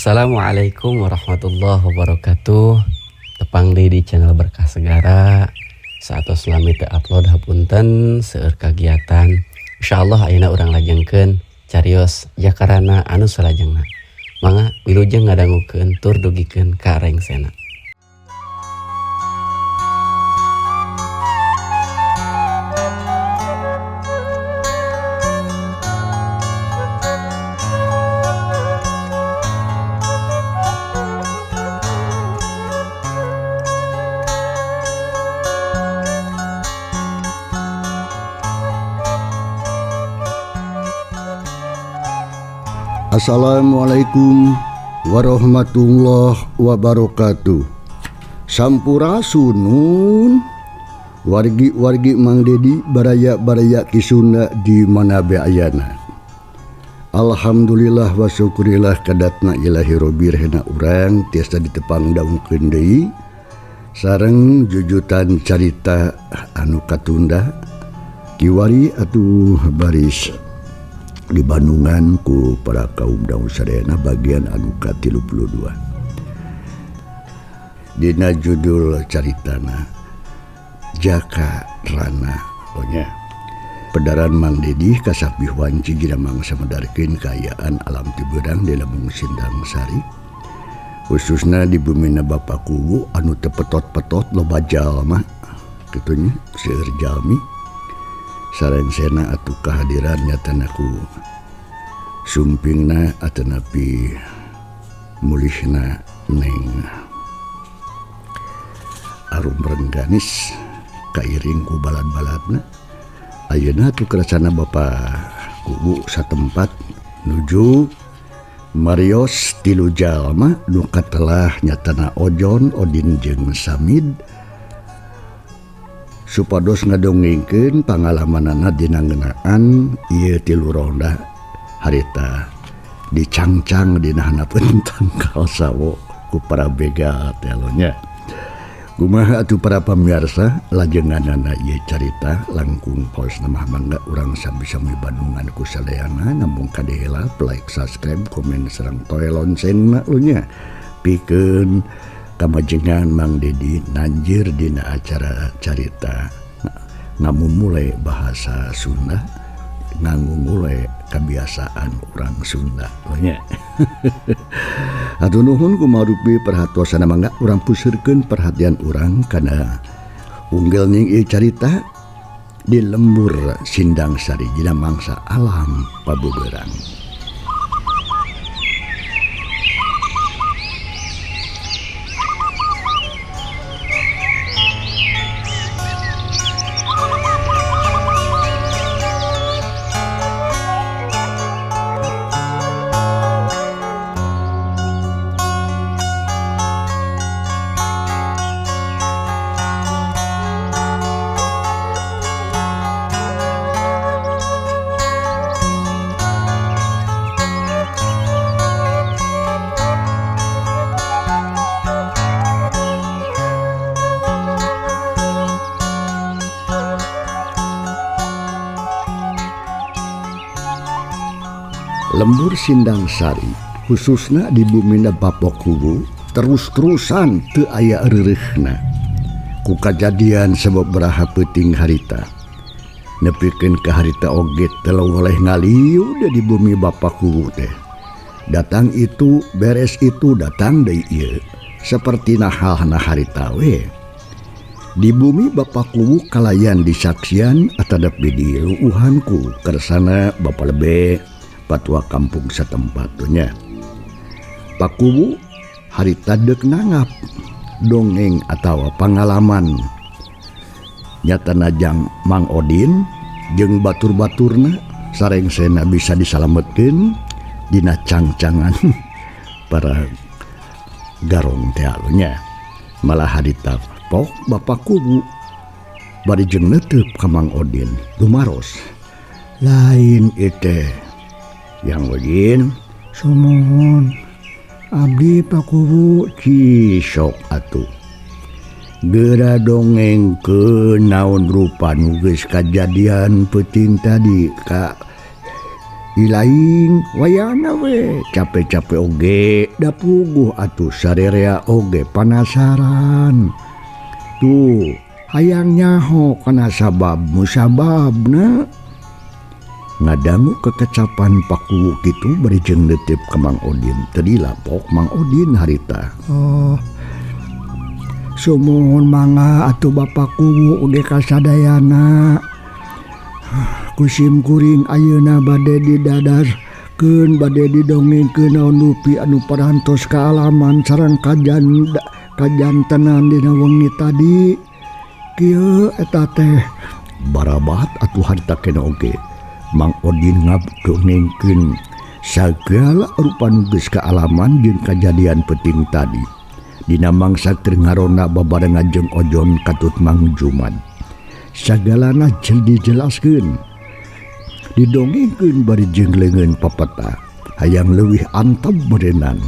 Assalamualaikum warahmatullahi wabarakatuh. Tepang deui di channel Berkah Segara. Saatos lami teu upload, hapunten, seueur kagiatan. Insyaallah ayeuna urang lajengkeun carios Jakarana anu salajengna. Mangga wilujeng ngadangukeun tur dugikeun ka rengsena. Assalamualaikum warahmatullahi wabarakatuh. Sampurasunun wargi-wargi Mang Dedi, baraya-baraya Ki Sunda di mana be ayana. Alhamdulillah wa syukurillah kadatna ilahi robir hena urang tiasa ditepang daungkeun deui sareng jujutan carita anu katunda kiwari atuh baris di Bandungan ku para kaum daun sadayana bagian anu ka-32. Dina judul caritana Jaka Rana. Pokoknya pedaran Mang Dedi kasapih wanci dina mangsa medarkeun kaayaan alam tiberang di Lembung Sindang Sari, khususna di bumina Bapak Kuwu anu teu petot-petot loba jalma kitu nya, seueur jalmi sareng sena atuh kehadiran nyatana ku sumpingna atanapi mulihna Neng Arum Rengganis kairing ku balad-baladna. Ayeuna atuh kerasana Bapak Kuwu satempat nuju marios tilu jalma nu katelah nyatana Ojon, Odin jeung Samid supados ngadongengkeun pangalamanana dina ngeunaan ieu tilu ronda harita dicangcang dina handapeun tangkal sawo ku para begal teh nya. Kumaha atuh para pamirsa lajenganana ieu carita langkung paos mah, mangga urang sami-sami bandungan ku sadayana, namung kade heula like, subscribe, komen sareng toel loncengna lu nya, pikeun kamajengan Mang Dedi nanjir dina acara carita ngamumule bahasa Sunda, ngangumule kebiasaan orang Sunda nya. Hatur nuhun kumarupi perhatosana, mangga urang puseurkeun perhatian urang kana unggel ning ieu carita di lembur Sindang Sari dina mangsa alam pabeberang. Lembur Sindang Sari khususna di bumina Bapak Kuwu terus-terusan teu aya reureuhna ku kajadian sababaraha peuting harita. Nepikeun ka harita oge teu boleh ngaliu di bumi Bapak Kuwu teh. Datang itu beres itu datang deui ieu, sapertina halna harita we. Di bumi Bapak Kuwu kalayan disaksian atadap di ruuhanku kersana Bapak Lebe patua kampung setempatnya. Pak Kuwu harita deuk nanggap dongeng atawa pangalaman nyatana jang Mang Odin jeung batur-baturna sareng sena bisa disalametkeun dina cangcangan para garong teh nya. Malah harita pok Bapak Kuwu bari jeung neuteup ka Mang Odin lumaros lain ieu yang Odin sumuhun abdi Pak Kuwu cisok atuh geura dongeng ke naon rupa nu geus kajadian peuting tadi ka Ilaing wayana we capek-capek oge da puguh atuh sarerea oge panasaran. Tuh hayang nyaho kana sabab musababna. Ngadangu kekecapan Pak Kuwu kitu bari jeung neuteup ka Mang Odin. Teu dilapok Mang Odin harita. Oh. Sumuhun mangga atuh Bapak Kuwu oge kasadayana. Kusim kuring ayeuna bade didadarkeun bade didongengkeun naon dupi anu parantos kaalaman sareng kajantenan dina wengi tadi. Kieu eta teh barabat atuh harita kena oge. Mang Odin ngabdongengkeun sagala rupa nu geus kaalaman jeung kajadian penting tadi. Dina mangsa keur ngarona babarengan jeung Ojon katut Mang Jumat. Sagalana jeung dijelaskeun. Didongengkeun bari jeung leungeun papeta hayang leuwih antep berenang.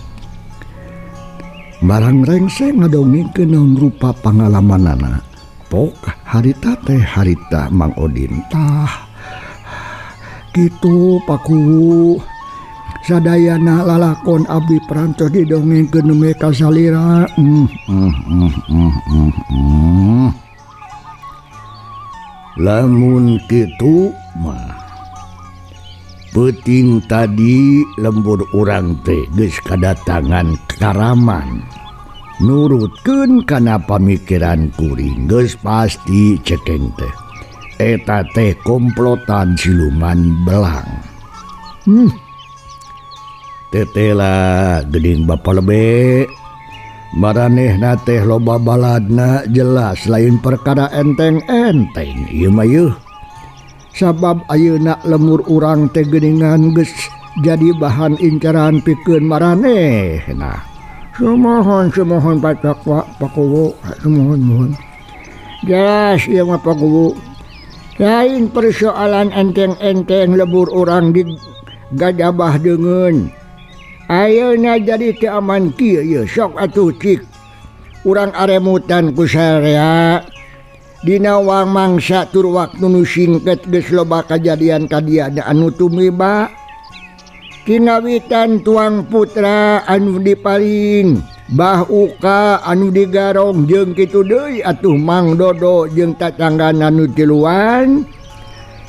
Marang rengse ngadongengkeun naon rupa pangalamanana. Pok harita teh harita Mang Odin tah. Kitu Pak Kuwu sadayana lalakon abdi parantos didongengkeun nembe ka salira. Lamun kitu mah peuting tadi lembur urang teh geus kadatangan karaman. Nurutkeun kana pamikiran kuring geus pasti cekeng teh. Eta teh komplotan siluman belang. Tetela geuning Bapa Lebe. Maranehna teh loba baladna jelas lain perkara enteng-enteng ieu mah yeuh. Sabab ayeuna lemur urang teh geuningan geus jadi bahan incaran pikeun maranehna. Sumuhun sumuhun Pak Kuwu, sumuhun muhun. Jelas ieu mah Pak Kuwu. Lain persoalan enteng-enteng lebur orang di gadabah deungeun. Ayeuna jadi teu aman kieu ieu sok atuh cik. Urang aremutan ku sarea. Dina wang mangsa tur waktu nu singket geus loba kajadian kadiana anu tumiba. Kinawitan tuang putra anu dipaling, Bah Uka anu digarong jeung kitu deui atuh Mang Dodo jeung tatanggan anu tiluan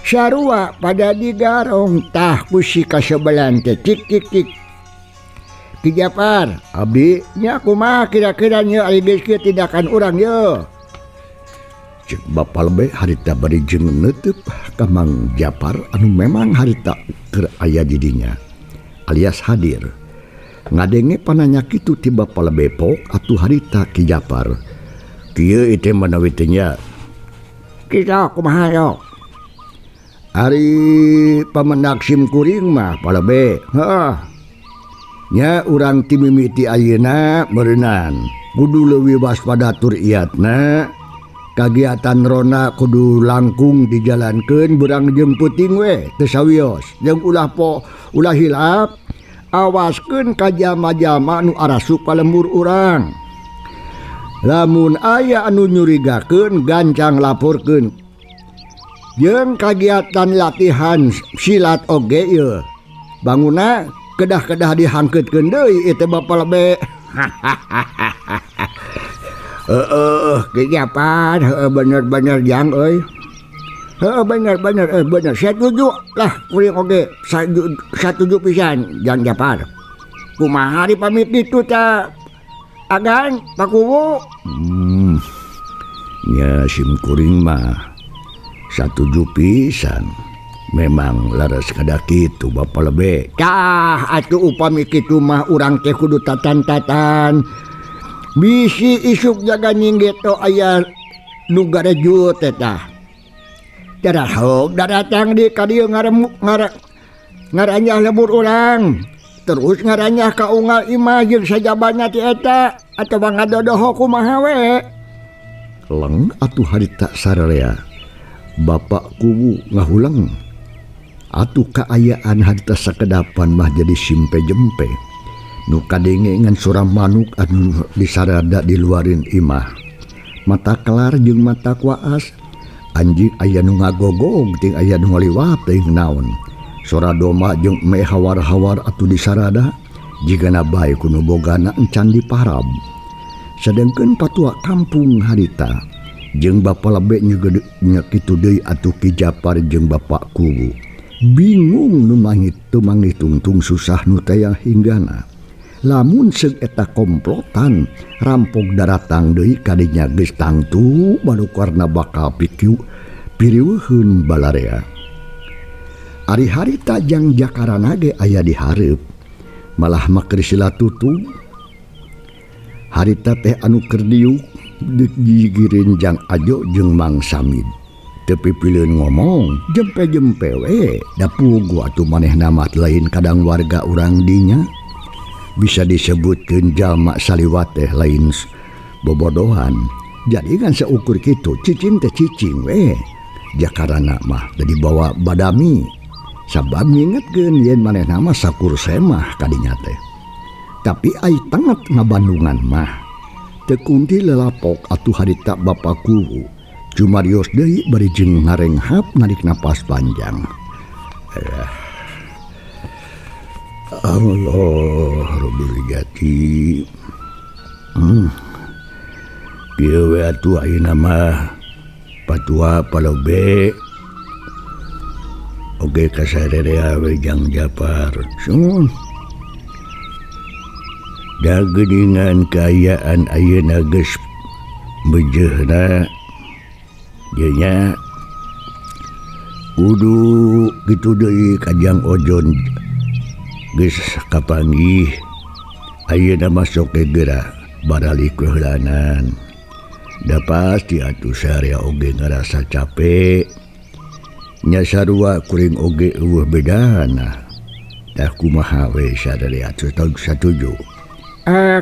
sarua pada digarong tah ku si kasebelan teh cik cik cik. Ki Japar, abdi nya kumaha kira-kira nya ari geus kieu tindakan urang ye. Cek Bapa Lebe harita bari jeung neuteub ka Mang Japar anu memang harita keur aya di dinya alias hadir. Ngadenge pananya kitu ti Bapa Lebe pok atuh harita Ki Japar. Kieu ieu teh manawi teh nya. Kita kumaha yo? Ari pamendak sim kuring mah Pak Lebe. Heeh. Nya urang ti mimiti ayeuna meureunan. Kudu leuwih waspada tur iatna. Kagiatan rona kudu langkung dijalankeun berang jeung peuting we teu sawios. Jeung ulah po ulah hilap. Awaskeun ka jama-jama nu arasup ka lembur urang. Lamun aya anu nyurigakeun gancang laporkeun. Jeung kagiatan latihan silat oge ieu. Banguna kedah-kedah dihangkeutkeun deui ieu teh Bapa Lebe. Heeh, Ki Japar, heeh bener-bener jang euy. Heeh bener-bener bener setuju lah kuring oge satuju pisan Jang Japar. Kumaha ari pamit ditu ta Agan Pak Kuwu? Nya sim kuring mah satuju pisan. Memang laras kada kitu Bapa Lebe. Tah atuh upami kitu mah urang teh kudu tatan-tatan. Bisi isuk jaga nyinggeto aya nu garejut teh tah. Darahok daratang di ka dieu ngaranyah lembur urang. Terus ngaranyah ka unggal imah jeung sajabana ti eta atawa ngadodoho kumaha we. Leng atuh harita sararea. Bapak Kuwu ngahuleng. Atuh kaayaan harita sakedapan mah jadi simpe jempe. Nu kadenge ngan sora manuk anu disarada diluarin imah. Mata kelar jeung mata kuaas. Anjing aya nu ngagogog ting aya nu ngaliwat teuing naon. Sora domba jeung me hawar-hawar atuh disarada jigana bae ku nu bogana encan diparab. Sedengkeun patua kampung harita jeung Bapa Lebe nya kitu deui atuh Ki Japar jeung Bapak Kuwu. Bingung nu manggih tungtung susah nu teh hinggana. Lamun seung eta komplotan rampok daratang deui kadinya geus tangtu barukarna bakal pikiu piriweuheun balarea. Ari harita jang jakarana ge aya di hareup malah mah keur sila tutug. Harita teh anu keur diuk digigireun Jang Ajo jeung Mang Samid. Teu pipileun ngomong jempe-jempe we da puguh atuh manehna mah lain kadang warga urang dinya. Bisa disebutkeun jalma saliwat teh lain bobodohan. Jadi kan seukur kitu cicing teh cicing we. Jakarana mah teu dibawa badami. Sabab ngingetkeun yen manehna mah sakur semah kadinya teh. Tapi ai tanget ngabandungan mah teu kunti lelapok atuh harita Bapa Kuwu. Cumarios deui bari jeung ngarenghap narik napas panjang. Allah Rabbil Jati. Kieu we atuh ayeuna mah patua palobe oge kasarerea we Jang Japar. Sungguh da geuningan kaayaan ayeuna geus bejeuhna ieu nya kudu kitu deui ka Jang Ojon geus kapanggih ayeuna masuk ke geura baralik keheulanan. Da pasti atuh sarea oge ngarasa capek nya sarua kuring oge eueuh bedana. Tah kumaha we sararea atuh satuju.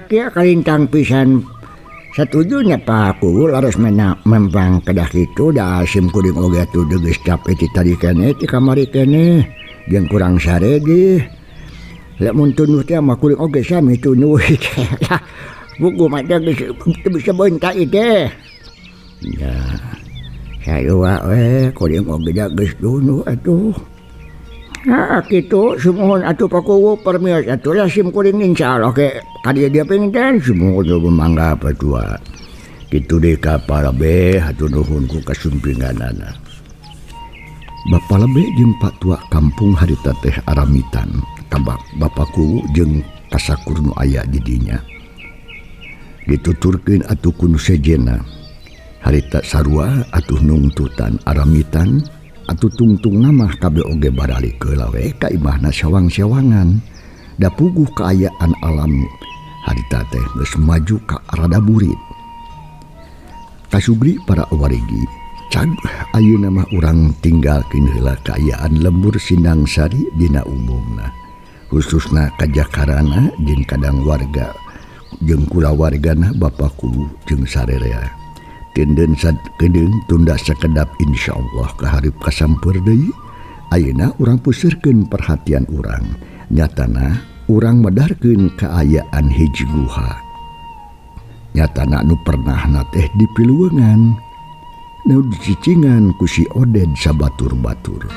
Kieu kalintang pisan satuju nya Pak Kuwu laras mena mempang kedah kitu da sim kuring oge atuh geus capek ti tadi keneh ti kamari keneh jeung kurang sare ge. Lek mun tunuh teh mah kuring oge sami tunuh. Buku mah teh geus teu bisa beunta ieu teh. Ya sarua we kuring oge da geus tunuh atuh. Ha kitu sumuhun atuh Pak Kuwu permios atuh lah sim kuring insyaallah ke ka dieu dia pinten sumuhun mangga patua. Kitu deui ka Palabe hatur nuhun ku kasumpinganana. Bapa Lebe jeung Patua kampung harita teh aramitan kabak Bapa Kuwu jeung kasakur nu aya di dinya. Dituturkeun atuh ku nu sejenna. Harita sarua atuh nungtutan aramitan atuh tungtungna mah kabeh oge baralik heula we ka imahna sawang-sawangan. Da puguh kaayaan alam harita teh geus maju ka rada burit. Kasugri para warigi cag ayeuna mah urang tinggalkeun heula kaayaan lembur Sindang Sari dina umumna. Khususna kajakarana jeung kadang warga jeung kulawargana Bapa Kuwu jeung sarerea. Tenden sakedeung tunda sakedap insyaallah kahareup kasampeur deui. Ayeuna urang pusirkeun perhatian urang. Nyatana urang medarkeun kaayaan hiji guha. Nyatana nu pernahna teh dipiluweungan. Nu dicicingan ku si Oded sabatur-batur.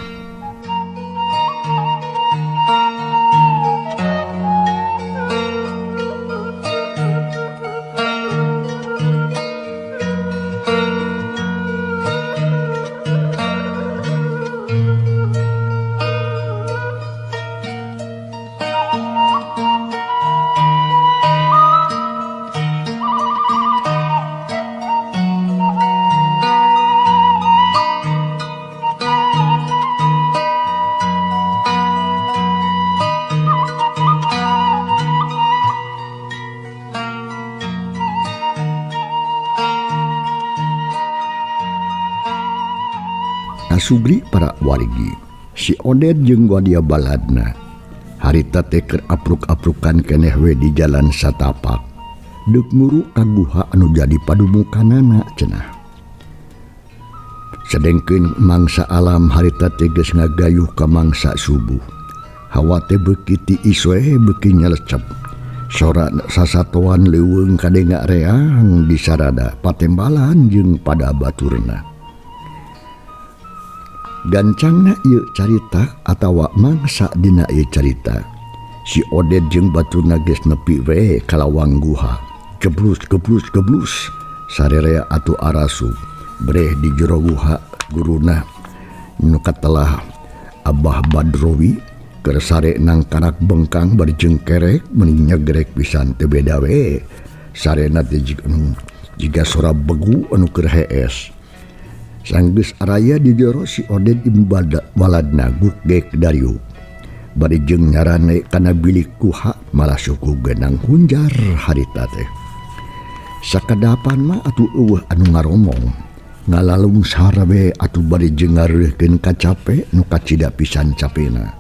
Kasugri para wargi, si Oded jeung Wadia baladna harita teh keur apruk-aprukan keneh we di jalan satapak. Deuk muru ka guha anu jadi padumukanana cenah. Sedengkeun mangsa alam harita teh geus ngagayuh ka mangsa subuh. Hawa teh beuki tiis we beuki nyelecep. Sora sasatoan leuweung kadenga reang di sarada patembalan jeung pada baturna. Gancangna ieu carita atawa mangsa dina ieu carita. Si Oded jeung baturna geus nepi we ka lawang guha. Geblus geblus geblus sarerea atuh arasup breh di jero guha guruna nu katelah Abah Badrowi keur sare nang karak bengkang bari jeung kerek meni nyegrek pisan teu beda we. Sarena teh jiga sora begu anu keur hees. Sanggeus araya di jero si Oded waladna gugek dariuk. Bari jeung nyarane kana bilik guha malah suku genang hunjar harita teh. Sakadapan mah atuh eueuh anu ngaromong. Ngalalung sarabe atuh bari jeung ngareuhkeun kacape nu kacida pisan capena.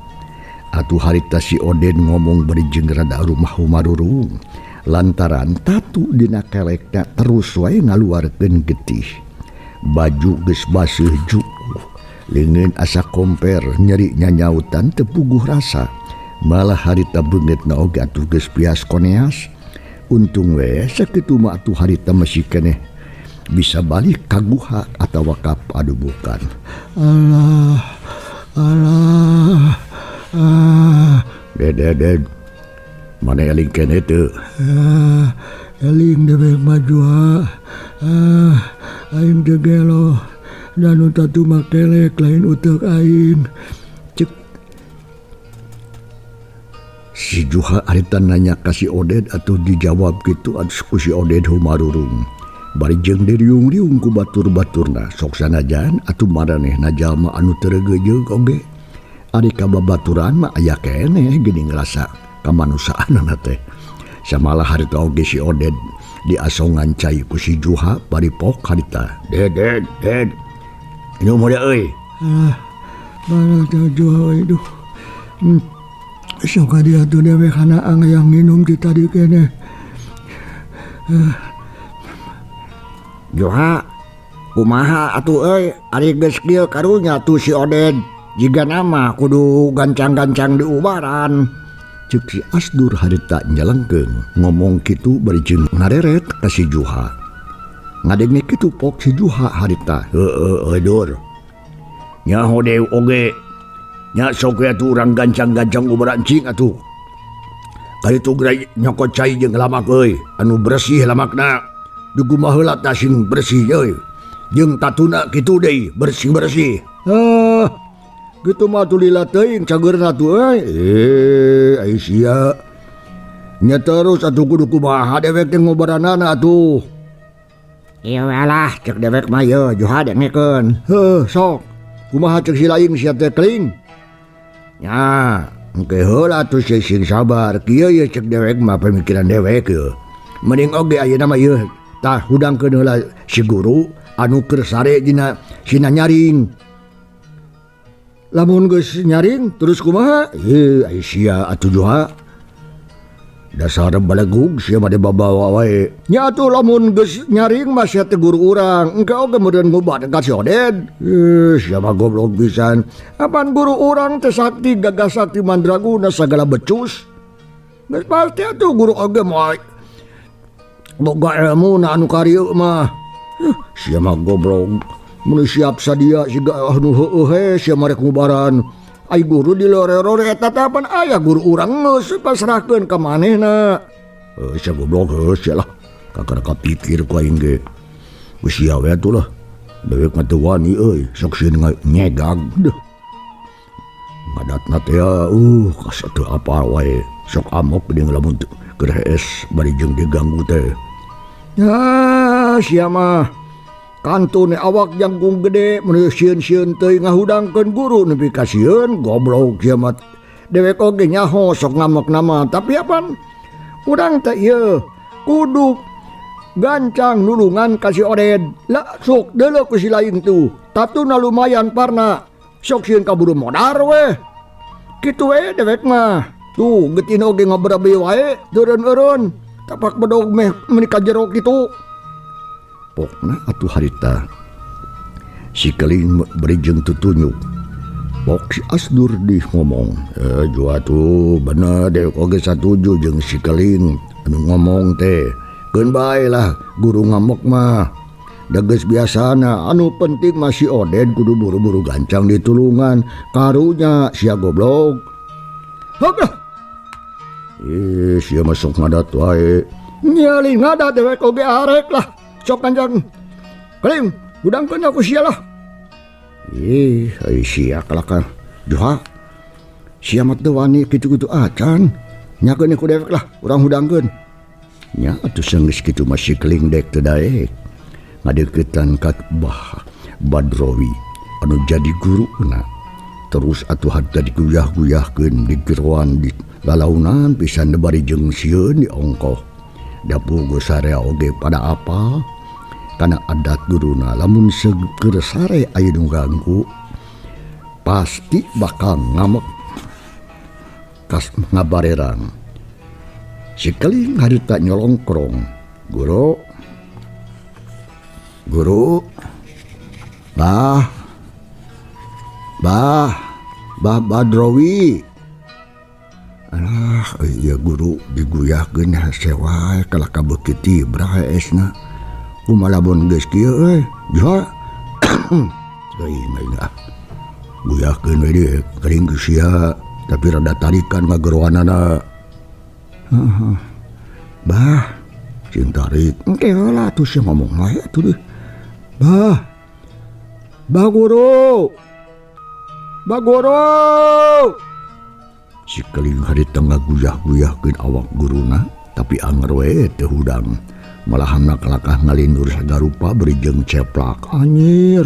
Atuh harita si Oded ngomong bari jeung rada rumah humarurung. Lantaran tatu dina kelekna terus wae ngaluarkeun getih. Baju geus baseuh jukuh, leungeun asa komper nyeri nyanyautan teu puguh rasa. Malah harita beungeutna oge atuh geus pias koneas. Untung we sakitu mah atuh harita masih keneh bisa balik ka guha atawa ka padubukan. Alah, alah, ah, ded ded ded. Mana eling keneh teu? Ah, eling dewek mah Juha. Ah, aing teu gelo. Dan nu tatu mah kelek lain uteuk aing. Cek si Juha harita nanya ka si Oded atuh dijawab kitu atuh ku si Oded humarurung. Bari jeung diriung-riung ku batur-baturna sok sanajan atuh maranehna jalma anu teu reugeujeug oge. Ari ka babaturan mah aya keneh geuning rasa kamanusaanana teh. Samalah harita oge si Oded diasongan cai ku si Juha bari pok harita. Ded ded ded. Inum heula euy. Ah, mana teh Juha euy duh. Sok ka dieu atuh dewek kana yang nginum ti tadi keneh. Juha, kumaha atuh euy ari geus kieu karunya tuh si Oded. Jiga nama kudu gancang-gancang diubaran. Ceuk si Asdur harita nyelengkeung ngomong kitu bari jeung ngareret ka si Juha. Ngadenge kitu pok si Juha harita. Heueuh euy Dur. Nyaho deui oge. Nya sok we atuh urang gancang-gancang ubaran cing atuh. Kaditu geura nyokot cai jeung lamak euy, anu bersih lamakna. Digumaha heula tah sing bersih euy. Jeung tatuna kitu deui bersih-bersih. Hah. Gitu mah atuh lila teuing cageurna tuh euy. Ai sia. Nya terus atuh kudu kumaha dewek teh ngobaranana atuh. Ieu lah cek dewek mah ieu Juha dengekeun. Heuh sok. Kumaha cek si lain sia teh keling? Nya, engke heula atuh sing sabar. Kieu ye cek dewek mah pemikiran dewek yeuh. Mending oge ayeuna mah ieu tah hudangkeun heula si guru anu keur sare dina sina nyaring. Lamun geus nyaring terus kumaha? Ai sia atuh Juha. Dasar balegug sia mah dibabawa wae. Nya atuh lamun geus nyaring mah sia teh guru urang. Engke oge meureun ngubat ka si Oded. Sia mah goblok pisan. Apan guru urang teh sakti gagah sakti mandraguna sagala becus. Geus pasti atuh guru oge moal boga elmuna anu karieu mah. Sia mah goblok. Mun siap sadia siga anu heueuh he sia mah rek ngubaran. Ai guru dilore-lore eta teh apan aya guru urang geus pasrahkeun ka manehna. Sia goblok heuh sia lah. Kakara kapikir ku aing ge. Geus sia we atuh lah. Dewek mah teu wani euy, sok sieun nyegag deuh. Ngadatna teh kasa teu apal wae. Sok amok jeung lamun keur hees bari jeung diganggu teh. Ya sia mah. Kantun awak jangkung gede mun sieun-sieun teuing ngahudangkeun guru nepi ka sieun goblok sia mah. Dewek oge nyaho sok ngamuk nama tapi apan urang teh ieu kudu gancang nulungan ka si Oded. Lah sok deuleu ku si lain tuh. Tatuna lumayan parna. Sok sieun kaburu modar weh. Kitu we dewek mah. Tuh getin oge ngobrol wae teureun-eureun. Tapak bedog meh meuni ka jero kitu. Pokna atuh harita si keling beri jeung tutunyuk. Pok si Asdur di ngomong, jua tuh bener dewek oge satuju jeung si keling anu ngomong teh. Keun bae lah guru ngamuk mah. Da geus biasana anu penting mah si Oden kudu buru-buru gancang ditulungan karunya sia goblok. Heuh. Ih, sia masuk ngadat wae. Nyali ngadat dewek oge arek lah. Sok kanjang. Keling, hudangkeun aku sia lah. Ih, ai sia kalakah. Joha. Sia mah teu wani kitu-kitu acan. Nyakeun ku dewek lah, urang hudangkeun. Nya atuh geus kitu mah si Keling dek teu daek. Ngadeukeutan ka Bah Badrowi anu jadi guruna. Terus atuh harta diguyah-guyahkeun digeroan di lalaunan pisan bari jeung sieun diongkoh. Da puguh sarea oge pada apa kana adat guruna lamun keur sare aya nu ganggu pasti bakal ngamuk kas ngabarerang. Si Keling harita nyolongkrong. Guru, guru, bah, bah, bah Badrowi. Alah, iya guru diguyahkeun hese wae kalah ka beuki tibra heesna. Kumaha lamun geus kieu euy, joha. Teuing aing ah. Guyahkeun we deui kering ku sia, tapi rada tarikan ngageroanana. Heeh. Bah, cing tarik. Engke heula atuh sia ngomong wae atuh deuh. Bah. Bah guru. Bah guru. Si Keling harita ngaguyah-guyahkeun awak guruna, tapi anger we teu hudang. Malahan kalakah ngalindur sagarupa beri jeung ceplak. Anjir.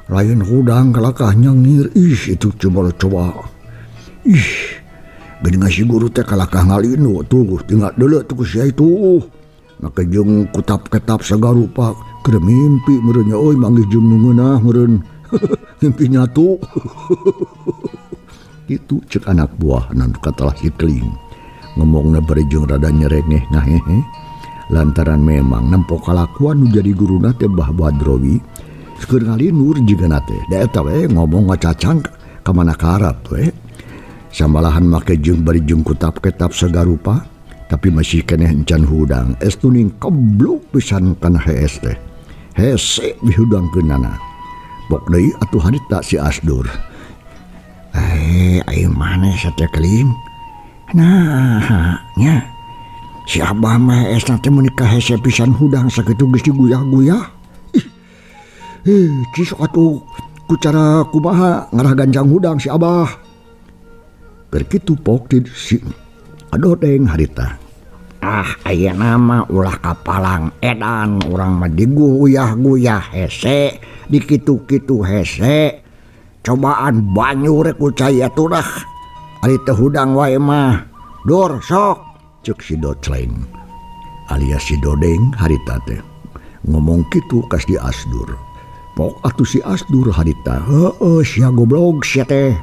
Lain hudang kalakah nyengir. Ih, itu coba-coba. Ih. Geuning si guru teh kalakah ngalindu tuh, tinggal deuleu tuh ku sia itu. Make jeung kutap-ketap sagarupa keur mimpi meureun nya euy manggih jeung nu ngeunah meureun. Mimpi nyatu. Itu cek anak buah nu katalah si Keling. Ngomongna bari jeung rada nyerengeh ngahehe. Lantaran memang nempo kalakuan nu jadi guruna teh Bah Badrowi keur ngalindur jigana teh. Da eta we ngomong ngacacang ka mana karap we. Samalahan make jeung bari jeung kutap-ketap sagarupa tapi masih keneh encan hudang. Es tuning kebluk pisan kana hees teh. Hese dihudangkeunana. Pok deui atuh harita si Asdur. Ayo mana sate Keling? Nah, nya. Si Abah mah esna teh mun ka hese pisan hudang sakitu geus diguyah-guyah. Ih, cis atuh ku cara kumaha ngarah gancang hudang si Abah. Keur kitu pok di si Adodeng harita. Ah, ayeuna mah ulah kapalang edan urang mah diguyah-guyah hese, dikitu-kitu hese. Cobaan banyu rek ku cai atuh dah. Ari teu hudang wae mah. Dur sok cek si Docleng alias si Dodeng harita teh. Ngomong kitu ka si Asdur. Pok atuh si Asdur harita, heueuh sia goblok sia teh.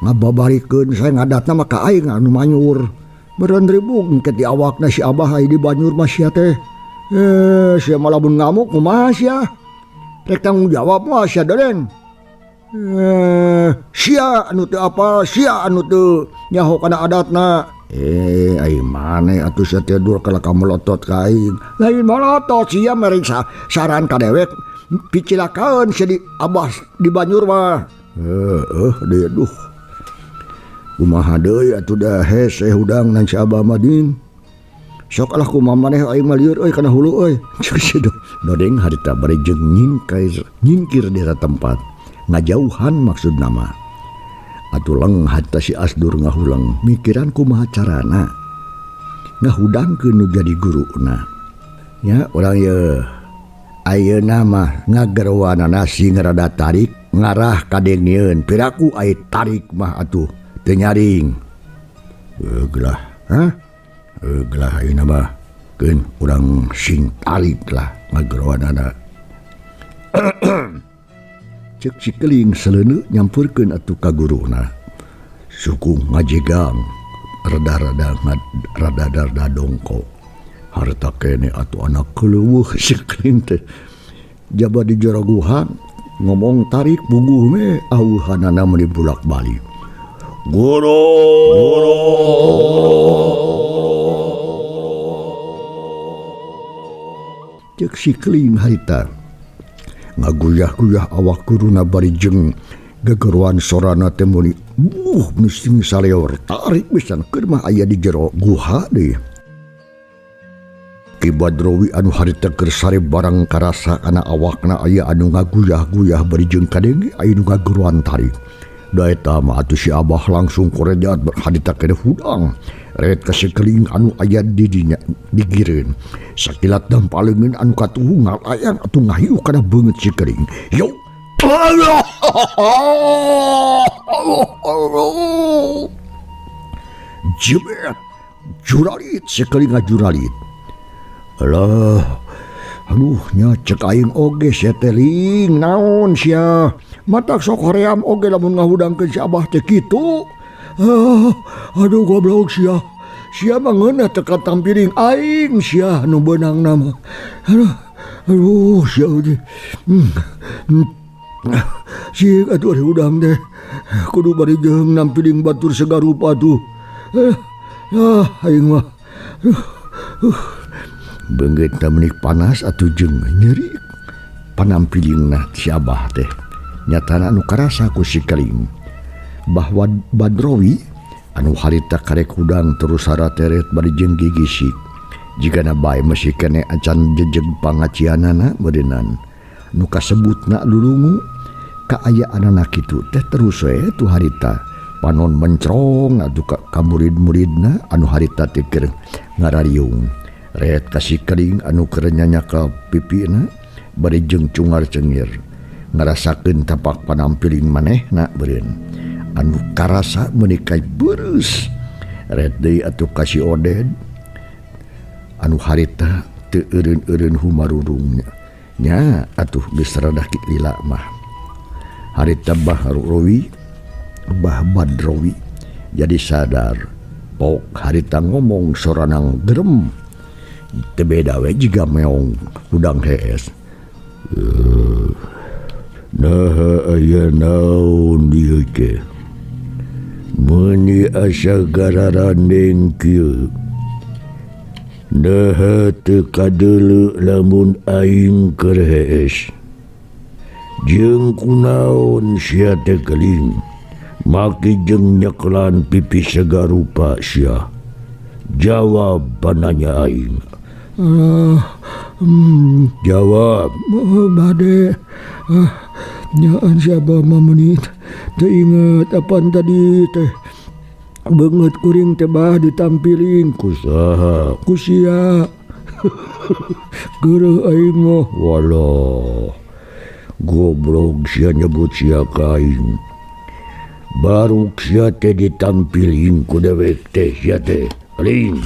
Ngababarikeun saya ngadatna mah ka aing anu manyur. Meureun ribuk engke di awakna si Abah ai di banyur mah sia teh. Sia mah lamun ngamuk kumaha sia? Rek tanggung jawab mah sia Dodeng. Sia anu teu apa, sia anu teu nyaho kana adatna. Ai maneh atuh sia teh dur kalah ka melotot ka aing. Lain melotot sia mere saran ka dewek picilakaeun sia di Abah di banyur mah. Heueuh deui duh. Kumaha deui atuh da hese hudang nan si Abah mah din. Sok lah kumaha maneh aing mah lieur euy kana hulu euy. Cek si Dodeng harita bari jeung nyingkir di tempat. Ngajauhan maksud nama. Atuh leng harita si Asdur ngahuleng mikiran kumaha carana ngahudangkeun nu jadi guruna. Nya urang ye ayeuna mah ngagerwanana sing rada tarik ngarah kadengieun piraku ai tarik mah atuh teu nyaring. Gelah, hah? Gelah ayeuna mah keun urang sing tarik lah ngagerwanana. Cek si Keling seleuneu nyampurkeun atuh ka guruna. Suku ngajegang rada-rada rada-rada dongko. Harta kene atuh anak keleuweuh si Keling teh. Jaba di jaraguhan ngomong tarik buguh me awuhanana meuni bolak-balik. Guru, guru. Cek si keling harita ngaguyah-guyah awak guruna bari jeung gegeruan sorana teh meuni nu sing saleor tarik pisan keur mah aya di jero guha deui. Ki Badrowi anu harita keur sare barang karasa kana awakna aya anu ngaguyah-guyah bari jeung kadenge aya nu ngageruan tarik. Da eta mah atuh si Abah langsung korejat harita keneh hudang ret ka sikeling anu aya di dinya digireun. Sakilat dampaleungeun anu katuhu ngalayang atuh ngahiu kana beungeut sikeling. Yo. Jebet juralit sikeling ngajuralit. Alah, aduh nya cek aing oge sia teh ling naon sia. Matak sok hoream oge lamun ngahudangkeun si Abah teh kitu. Aduh goblok sia. Sia mah ngeunah teu katampiring aing sia nu beunangna mah. Aduh, aduh sia teh. Sieun atuh ari hudang teh. Kudu bari jeung nampiring batur sagarupa tuh. Aing mah. Beungeutna meni panas atuh jeung nyeri panampiringna si Abah teh. Nyatana anu karasa ku si keling bahwa Badrowi anu harita karek hudang terus sarateret bari jeung gigisik jigana bae masih keneh acan jejeg pangacianana meureunnan nu kasebutna lulungu kaayaanana kitu teh terus we tu harita panon mencrong atuh ka murid-muridna anu harita teh keur ngarariung ret ka si keling anu keur nyanyaka pipina bari jeung cungar cengir ngarasakeun tapak panampiling manehna beureun anu karasa meuni ka beureuss ret deui atuh ka si Oded anu harita teu eureun-eureun humarurungnya nya atuh geus rada lila mah harita Bah Rowi Bah Badrowi jadi sadar pok harita ngomong soranang gerem teu beda we jiga meong hudang hees. Nah aya naon dieu teh meuni asa gararandeng kieu naha teu kadeuleu lamun aing keur hees jeung kunaon sia teh keling maki jeung nyekelan pipi sagarupa sia jawab pananya aing. Jawab bade nyaan siapa mah meuni teu inget apaan tadi teh beungeut kuring teh bah ditampiling ku saha ku sia geureuh aing mah. Walah goblok sia nyebut sia ka aing baruk sia teh ditampiling ku dewek teh sia teh keling.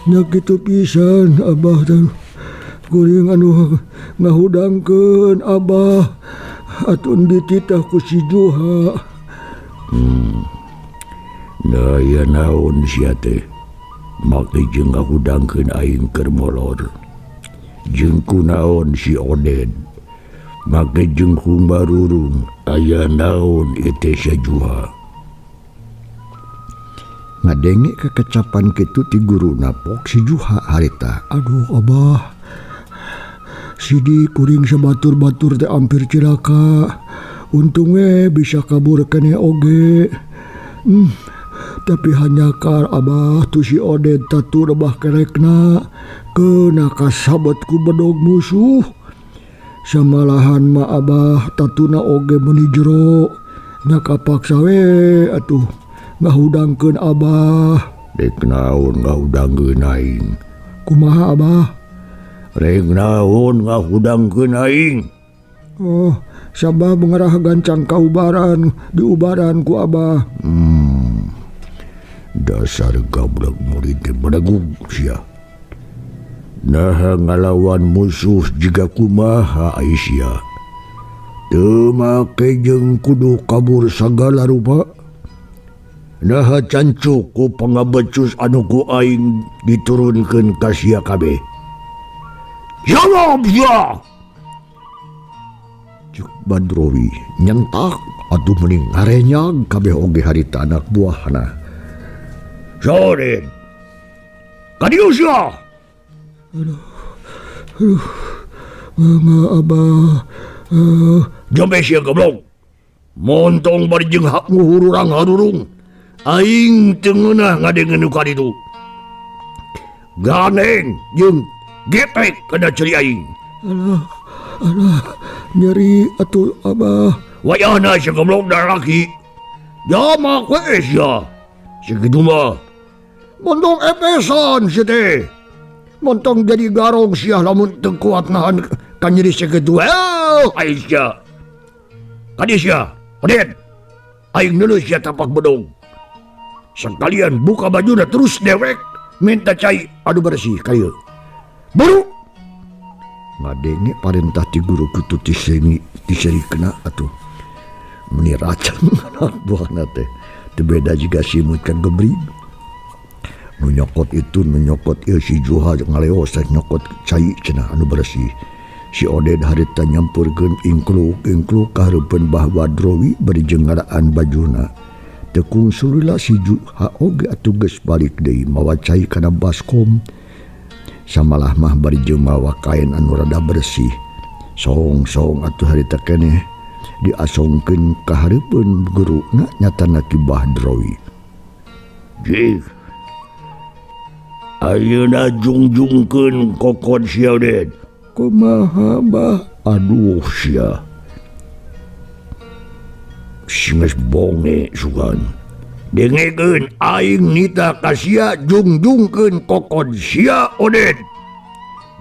Nya kitu pisan Abah teh kuring anu ngahudangkeun Abah atuh dititah ku si Juha. Nah ya naon sia teh make jeung ngahudangkeun aing keur molor jeung kunaon si Oded make jeung humbarurung aya naon ieu teh si Juha. Ngadenge kekecapan kitu ti guruna pok si Juha harita. Aduh Abah, sidi kuring sabatur-batur teh hampir cilaka. Untung we bisa kabur keneh oge. Tapi hanya kar Abah tu si Oded tatu rebah kerekna kena kasabet ku bedog musuh. Samalahan ma Abah tatuna oge meuni jero. Nya kapaksa we atuh ngahudangkeun Abah. Rek naon ngahudangkeun aing? Kumaha Abah? Rek naon ngahudangkeun aing? Oh, sabab ngarah gancang kaubaran diubaran ku abah. Dasar gablek murid teh bedegug sia. Naha ngalawan musuh jiga kumaha ai sia. Teu make jeung kudu kabur sagala rupa. Naha cancuk ku pangabecus anu ku aing diturunkeun ka sia kabeh. Jawab sia. Cuk Badrowi nyentak atuh meuning ngarenyag kabeh oge harita anak buahna. Sorin. Kadieu sia. Aduh. Aduh. Mama abah. Jombe sia goblok. Montong bari jeung hakmu hururang harurung. Aing teu ngeunah ngadengeun nu kaditu. Ganeng jeung getek kana ceuri aing. Alah. Alah, nyeri atuh abah. Wayahna sia goblok da laki. Jamak we sia. Sakitu mah. Montong epesan sia teh. Montong jadi garong sia lamun teu kuat nahan ka nyeri sakitu. Ai sia. Kadi sia, Oded. Aing neuleuh sia tapak bedog. Sekalian buka bajuna terus dewek minta cai anu bersih ka ieu. Buru. Ngadenge parentah ti guru kitu tiserikna atuh. Meni racang anak buahna teh. Teu beda jiga simut ka gebrig. Nu nyokot itu nu nyokot ieu si Juha ngaleos teh nyokot cai cenah anu bersih. Si Oded harita nyampurkeun ingkluk-ingkluk ka hareupeun Bah Badrowi bari jeung ngaraan bajuna. Teu kungsulila si Juha oge atuh geus balik deui mawa cai kana baskom. Samalah mah bari jeung mawa kain anu rada bersih. Song-song atuh harita keneh diasongkeun ka hareupeun guruna nyatana Ki Badrowi. Jih. Ayeuna jungjungkeun kokon sia Oded. Kumaha bah? Aduh sia. Singes bonge sugan. Dengekeun aing nita ka sia jungjungkeun kokon sia Oded.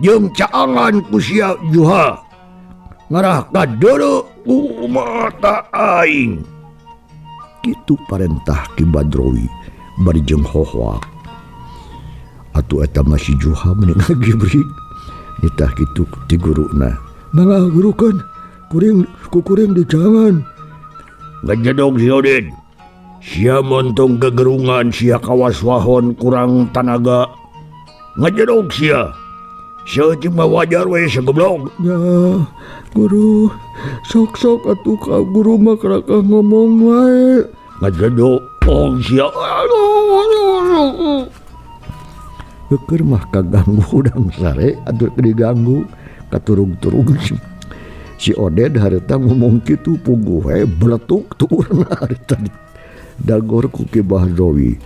Jeung caangan ku sia Juha. Ngarah ka deuleu ku mata aing. Kitu parentah Ki Badrowi bari jeung hohoak. Atuh eta mah si Juha meni ngagibrig. Nitah kitu ti guruna. Mangga gurukeun kuring ku kuring dijangan. Ngajedog si Oded. Sia montong gegerungan sia kawas wahon kurang tanaga. Ngajedog sia. Sia mah wajar we sagoblok. Ya, guru, sok-sok atuh ka guru mah karakah ngomong wae. Ngajedog ong sia. Aduh. Keur mah kaganggu udang sare atuh diganggu katurug-turug. Si Oded harita ngomong kitu puguh we beletuk turun harita dagor ku Ki Badrowi.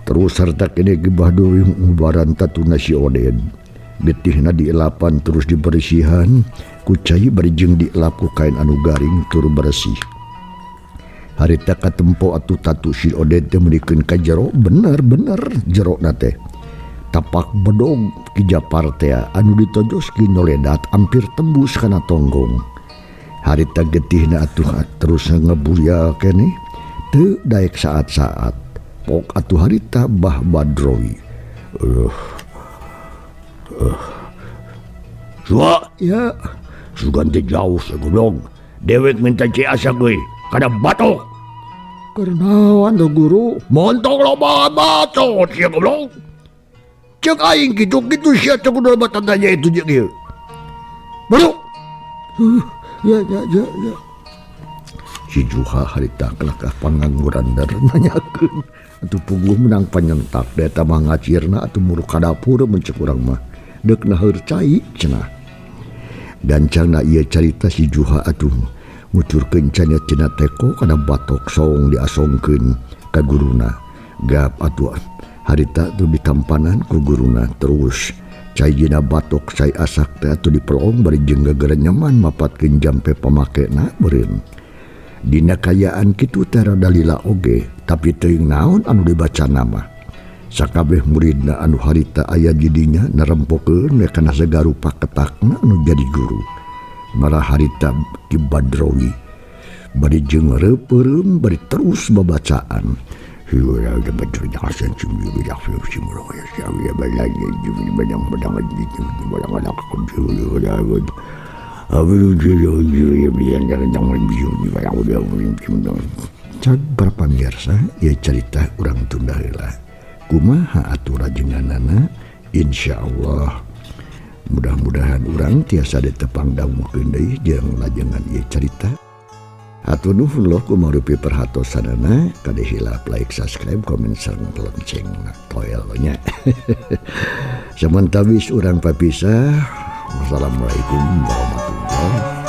Terus harta kene Ki Badrowi ngubaran tatuna si Oded. Getihna dielapan terus dibersihan ku cai bari jeung dielap ku kain anu garing tur bersih. Harita katempo atuh tatu si Oded teh meulikeun ka jero bener-bener jerona teh. Tapak bedog Ki Japar teh anu ditojos ki nyoledat hampir tembus kana tonggong. Harita getihna atuh terus ngebuya keneh teu daek saat-saat. Pok atuh harita Bah Badrowi. Sua ya sugan teh jauh sagoblok. Dewek minta cai asak euy kana batok. Kunaon tuh guru? Montong loba bacot sia goblok. Cek aing kitu-kitu sia teu kudu loba tanya itu jeung ieu. Baru. Ya ya ya ya. Si Juha harita kelakah pangangguran dar nanyakeun. Atuh puguh menang panyentak da eta mah ngacirna atuh muruk ka dapur mun cek urang mah. Deuk naheur cai cenah. Gancangna ieu carita si Juha atuh ngucurkeun canya tina teko kana batok song diasongkeun ka guruna. Gap atuh harita tuh ditampanan ku guruna terus cai dina batok cai asak teh atuh dipelong bari jeung gegerenyeman mapatkeun jampe pamakena beureun. Dina kayaan kitu teh rada lila oge tapi teuing naon anu dibaca nama. Sakabeh muridna anu harita aya di dinya nerempokeun we kana sagarupa ketakna anu jadi guru. Marah harita Ki Badrowi bari jeung reupeurem bari terus babacaan. Cag para pamirsa, ieu carita urang tunda heula. Kumaha atuh rajenganana? Insyaallah mudah-mudahan urang tiasa ditepang dangukeun deui jeung lajengan ieu carita. Hatur nuhun loh kumarupi perhatosanana, kade hilap like, subscribe, komen sareng lonceng toel nya. Samentawis urang papisah. Wassalamualaikum warahmatullahi